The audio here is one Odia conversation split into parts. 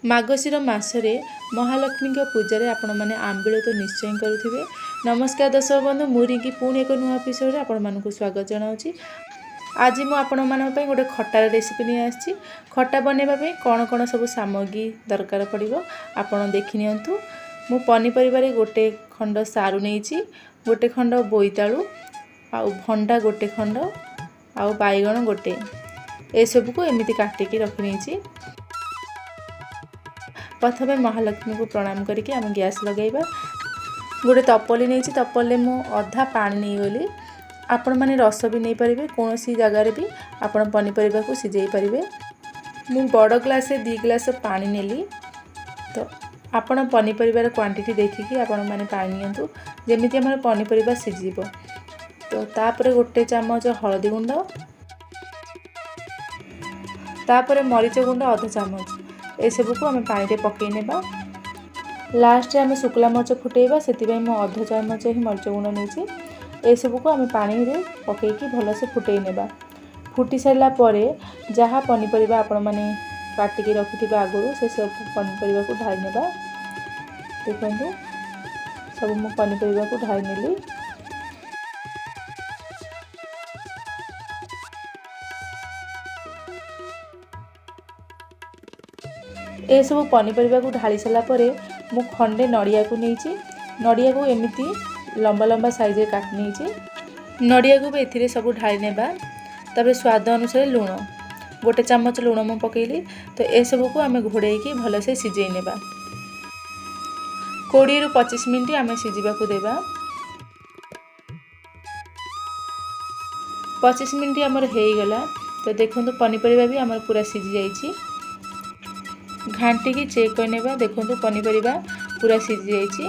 ମାର୍ଗଶିର ମାସରେ ମହାଲକ୍ଷ୍ମୀଙ୍କ ପୂଜାରେ ଆପଣମାନେ ଆମ୍ବିଳ ତ ନିଶ୍ଚୟ କରୁଥିବେ। ନମସ୍କାର ଦର୍ଶକ ବନ୍ଧୁ, ମୁଁ ରିଙ୍କି ପୁଣି ଏକ ନୂଆ ଏପିସୋଡ଼ରେ ଆପଣମାନଙ୍କୁ ସ୍ୱାଗତ ଜଣାଉଛି। ଆଜି ମୁଁ ଆପଣମାନଙ୍କ ପାଇଁ ଗୋଟେ ଖଟାର ରେସିପି ନେଇ ଆସିଛି। ଖଟା ବନେଇବା ପାଇଁ କ'ଣ କ'ଣ ସବୁ ସାମଗ୍ରୀ ଦରକାର ପଡ଼ିବ, ଆପଣ ଦେଖି ନିଅନ୍ତୁ। ମୁଁ ପନିପରିବାରେ ଗୋଟେ ଖଣ୍ଡ ସାରୁ ନେଇଛି, ଗୋଟେ ଖଣ୍ଡ ବୋଇତାଳୁ ଆଉ ଭଣ୍ଡା ଗୋଟେ ଖଣ୍ଡ ଆଉ ବାଇଗଣ ଗୋଟେ, ଏସବୁକୁ ଏମିତି କାଟିକି ରଖିନେଇଛି। ପ୍ରଥମେ ମହାଲକ୍ଷ୍ମୀଙ୍କୁ ପ୍ରଣାମ କରିକି ଆମେ ଗ୍ୟାସ୍ ଲଗାଇବା। ଗୋଟେ ତପଲି ନେଇଛି, ତପଲିରେ ମୁଁ ଅଧା ପାଣି ନେଇଗଲି। ଆପଣମାନେ ରସ ବି ନେଇପାରିବେ, କୌଣସି ଜାଗାରେ ବି ଆପଣ ପନିପରିବାକୁ ସିଝେଇ ପାରିବେ। ମୁଁ ବଡ଼ ଗ୍ଲାସ୍ରେ 2 ଗ୍ଲାସ୍ ପାଣି ନେଲି। ତ ଆପଣ ପନିପରିବାର କ୍ୱାଣ୍ଟିଟି ଦେଖିକି ଆପଣମାନେ ପାଣି ନିଅନ୍ତୁ, ଯେମିତି ଆମର ପନିପରିବା ସିଝିବ। ତ ତାପରେ ଗୋଟେ ଚାମଚ ହଳଦୀ ଗୁଣ୍ଡ, ତାପରେ ମରିଚ ଗୁଣ୍ଡ ଅଧ ଚାମଚ, ଏସବୁକୁ ଆମେ ପାଣିରେ ପକାଇ ନେବା। ଲାଷ୍ଟରେ ଆମେ ଶୁଖିଲା ମରିଚ ଫୁଟେଇବା, ସେଥିପାଇଁ ମୁଁ ଅଧ ଚାମଚ ହିଁ ମରିଚ ଗୁଣ୍ଡ ନେଇଛି। ଏସବୁକୁ ଆମେ ପାଣିରେ ପକାଇକି ଭଲସେ ଫୁଟେଇ ନେବା। ଫୁଟି ସାରିଲା ପରେ ଯାହା ପନିପରିବା ଆପଣମାନେ କାଟିକି ରଖିଥିବେ ଆଗରୁ, ସେସବୁ ପନିପରିବାକୁ ଢାଳି ନେବା। ଦେଖନ୍ତୁ, ସବୁ ମୁଁ ପନିପରିବାକୁ ଢାଳି ନେଲି। ଏସବୁ ପନିପରିବାକୁ ଢାଳି ସାରିଲା ପରେ ମୁଁ ଖଣ୍ଡେ ନଡ଼ିଆକୁ ନେଇଛି। ନଡ଼ିଆକୁ ଏମିତି ଲମ୍ବା ଲମ୍ବା ସାଇଜରେ କାଟି ନେଇଛି। ନଡ଼ିଆକୁ ବି ଏଥିରେ ସବୁ ଢାଳି ନେବା। ତାପରେ ସ୍ୱାଦ ଅନୁସାରେ ଲୁଣ, ଗୋଟେ ଚାମଚ ଲୁଣ ମୁଁ ପକାଇଲି। ତ ଏସବୁକୁ ଆମେ ଘୋଡ଼େଇକି ଭଲସେ ସିଝେଇ ନେବା। 20ରୁ 25 ମିନିଟ୍ ଆମେ ସିଝିବାକୁ ଦେବା। 25 ମିନିଟ୍ ଆମର ହେଇଗଲା। ତ ଦେଖନ୍ତୁ, ପନିପରିବା ବି ଆମର ପୁରା ସିଝି ଯାଇଛି। ଘାଣ୍ଟିକି ଚେକ୍ କରିନେବା। ଦେଖନ୍ତୁ, ପନିପରିବା ପୁରା ସିଝି ଯାଇଛି।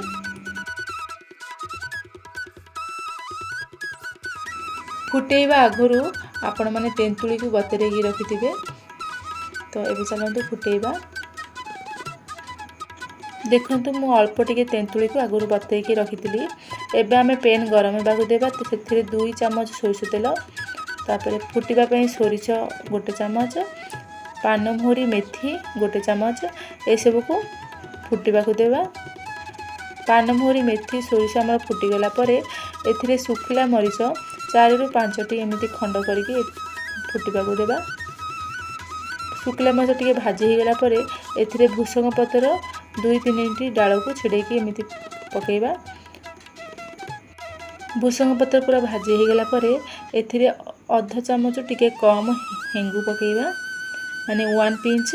ଫୁଟେଇବା ଆଗରୁ ଆପଣମାନେ ତେନ୍ତୁଳିକୁ ବତୁରେଇକି ରଖିଥିବେ। ତ ଏବେ ଚାଲନ୍ତୁ ଫୁଟେଇବା। ଦେଖନ୍ତୁ, ମୁଁ ଅଳ୍ପ ଟିକେ ତେନ୍ତୁଳିକୁ ଆଗରୁ ବତୁରେଇକି ରଖିଥିଲି। ଏବେ ଆମେ ପ୍ୟାନ୍ ଗରମ ହେବାକୁ ଦେବା। ତ ସେଥିରେ 2 ଚାମଚ ସୋରିଷ ତେଲ, ତାପରେ ଫୁଟିବା ପାଇଁ ସୋରିଷ ଗୋଟେ ଚାମଚ, ପାନମହୁରି ମେଥି ଗୋଟେ ଚାମଚ, ଏସବୁକୁ ଫୁଟିବାକୁ ଦେବା। ପାନମହୁରି ମେଥି ସୋରିଷ ଆମର ଫୁଟିଗଲା ପରେ ଏଥିରେ ଶୁଖିଲା ମରିଚ 4ରୁ 5ଟି ଏମିତି ଖଣ୍ଡ କରିକି ଫୁଟିବାକୁ ଦେବା। ଶୁଖିଲା ମରିଚ ଟିକେ ଭାଜି ହେଇଗଲା ପରେ ଏଥିରେ ଭୃସଙ୍ଗ ପତ୍ର 2-3ଟି ଡାଳକୁ ଛିଡ଼େଇକି ଏମିତି ପକାଇବା। ଭୃସଙ୍ଗ ପତ୍ର ପୁରା ଭାଜି ହେଇଗଲା ପରେ ଏଥିରେ ଅଧ ଚାମଚ ଟିକେ କମ୍ ହେଙ୍ଗୁ ପକାଇବା, ମାନେ 1 ପିଞ୍ଚ।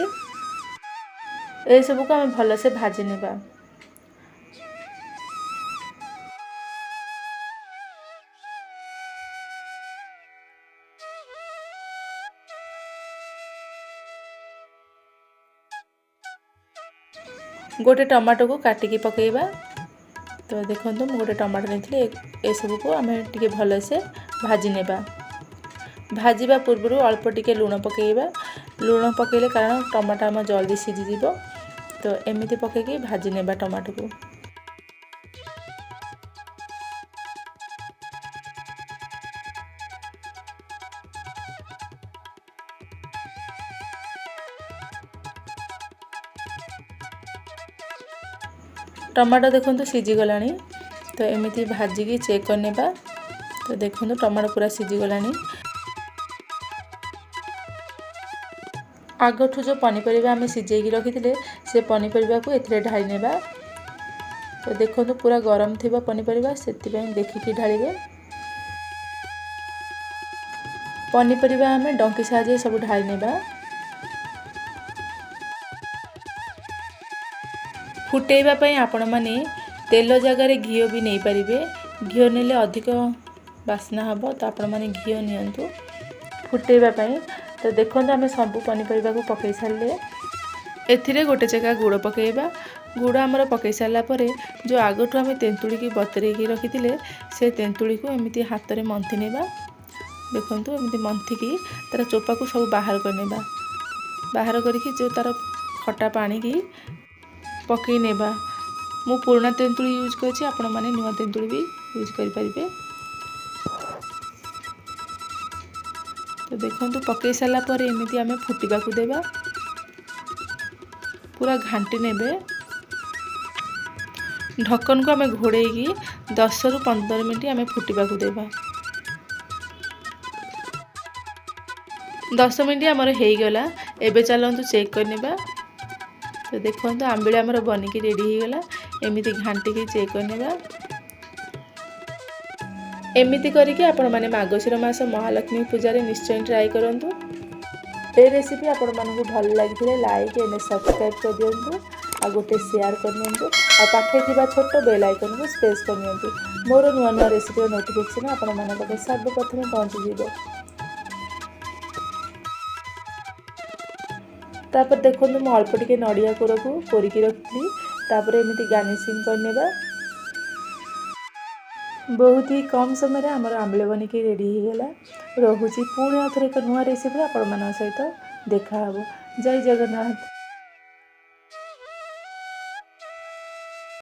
ଏସବୁକୁ ଆମେ ଭଲସେ ଭାଜି ନେବା। ଗୋଟେ ଟମାଟୋକୁ କାଟିକି ପକାଇବା। ତ ଦେଖନ୍ତୁ, ମୁଁ ଗୋଟେ ଟମାଟୋ ନେଇଥିଲି। ଏସବୁକୁ ଆମେ ଟିକେ ଭଲସେ ଭାଜି ନେବା। ଭାଜିବା ପୂର୍ବରୁ ଅଳ୍ପ ଟିକେ ଲୁଣ ପକାଇବା। ଲୁଣ ପକାଇଲେ କାରଣ ଟମାଟୋ ଆମ ଜଲ୍ଦି ସିଝିଯିବ। ତ ଏମିତି ପକାଇକି ଭାଜି ନେବା ଟମାଟୋକୁ। ଟମାଟୋ ଦେଖନ୍ତୁ ସିଝିଗଲାଣି। ତ ଏମିତି ଭାଜିକି ଚେକ୍ କରିନେବା। ତ ଦେଖନ୍ତୁ, ଟମାଟୋ ପୁରା ସିଝିଗଲାଣି। ଆଗଠୁ ଯେଉଁ ପନିପରିବା ଆମେ ସିଝେଇକି ରଖିଥିଲେ, ସେ ପନିପରିବାକୁ ଏଥିରେ ଢାଳି ନେବା। ତ ଦେଖନ୍ତୁ, ପୁରା ଗରମ ଥିବ ପନିପରିବା, ସେଥିପାଇଁ ଦେଖିକି ଢାଳିବେ। ପନିପରିବା ଆମେ ଡଙ୍କି ସାହାଯ୍ୟରେ ସବୁ ଢାଳି ନେବା। ଫୁଟେଇବା ପାଇଁ ଆପଣମାନେ ତେଲ ଜାଗାରେ ଘିଅ ବି ନେଇପାରିବେ। ଘିଅ ନେଲେ ଅଧିକ ବାସ୍ନା ହେବ, ତ ଆପଣମାନେ ଘିଅ ନିଅନ୍ତୁ ଫୁଟେଇବା ପାଇଁ। ତ ଦେଖନ୍ତୁ, ଆମେ ସବୁ ପନିପରିବାକୁ ପକାଇ ସାରିଲେ ଏଥିରେ ଗୋଟେ ଜାଗା ଗୁଡ଼ ପକାଇବା। ଗୁଡ଼ ଆମର ପକାଇ ସାରିଲା ପରେ ଯେଉଁ ଆଗଠୁ ଆମେ ତେନ୍ତୁଳିକି ବତୁରେଇକି ରଖିଥିଲେ, ସେ ତେନ୍ତୁଳିକୁ ଏମିତି ହାତରେ ମନ୍ଥି ନେବା। ଦେଖନ୍ତୁ, ଏମିତି ମନ୍ଥିକି ତା'ର ଚୋପାକୁ ସବୁ ବାହାର କରିନେବା। ବାହାର କରିକି ଯେଉଁ ତା'ର ଖଟା ପାଣିକି ପକାଇ ନେବା। ମୁଁ ପୁରୁଣା ତେନ୍ତୁଳି ୟୁଜ୍ କରିଛି, ଆପଣମାନେ ନୂଆ ତେନ୍ତୁଳି ବି ୟୁଜ୍ କରିପାରିବେ। ତ ଦେଖନ୍ତୁ, ପକାଇ ସାରିଲା ପରେ ଏମିତି ଆମେ ଫୁଟିବାକୁ ଦେବା। ପୁରା ଘାଣ୍ଟି ନେବେ। ଢକ୍କନକୁ ଆମେ ଘୋଡ଼େଇକି 10ରୁ 15 ମିନିଟ୍ ଆମେ ଫୁଟିବାକୁ ଦେବା। 10 ମିନିଟ୍ ଆମର ହେଇଗଲା। ଏବେ ଚାଲନ୍ତୁ ଚେକ୍ କରିନେବା। ତ ଦେଖନ୍ତୁ, ଆମ୍ବିଳ ଆମର ବନିକି ରେଡ଼ି ହେଇଗଲା। ଏମିତି ଘାଣ୍ଟିକି ଚେକ୍ କରିନେବା। ଏମିତି କରିକି ଆପଣମାନେ ମାର୍ଗଶିର ମାସ ମହାଲକ୍ଷ୍ମୀ ପୂଜାରେ ନିଶ୍ଚୟ ଟ୍ରାଏ କରନ୍ତୁ। ଏ ରେସିପି ଆପଣମାନଙ୍କୁ ଭଲ ଲାଗିଥିଲେ ଲାଇକ୍ ଏଣ୍ଡ ସବସ୍କ୍ରାଇବ୍ କରିଦିଅନ୍ତୁ ଆଉ ଗୋଟେ ସେୟାର କରିନିଅନ୍ତୁ ଆଉ ପାଖରେ ଥିବା ଛୋଟ ବେଲ୍ ଆଇକନ୍କୁ ପ୍ରେସ୍ କରିନିଅନ୍ତୁ। ମୋର ନୂଆ ନୂଆ ରେସିପିର ନୋଟିଫିକେସନ୍ ଆପଣମାନଙ୍କ ପାଖରେ ସର୍ବପ୍ରଥମେ ପହଞ୍ଚିଯିବ। ତାପରେ ଦେଖନ୍ତୁ, ମୁଁ ଅଳ୍ପ ଟିକେ ନଡ଼ିଆ କୋରକୁ କୋରିକି ରଖିଥିଲି। ତାପରେ ଏମିତି ଗାର୍ନିସିଂ କରିନେବା। ବହୁତ ହି କମ୍ ସମୟରେ ଆମର ଆମ୍ବିଳ ବନିକି ରେଡ଼ି ହେଇଗଲା। ରହୁଛି, ପୁଣି ଆଉ ଥରେ ଏକ ନୂଆ ରେସିପିରେ ଆପଣମାନଙ୍କ ସହିତ ଦେଖାହେବ। ଜୟ ଜଗନ୍ନାଥ।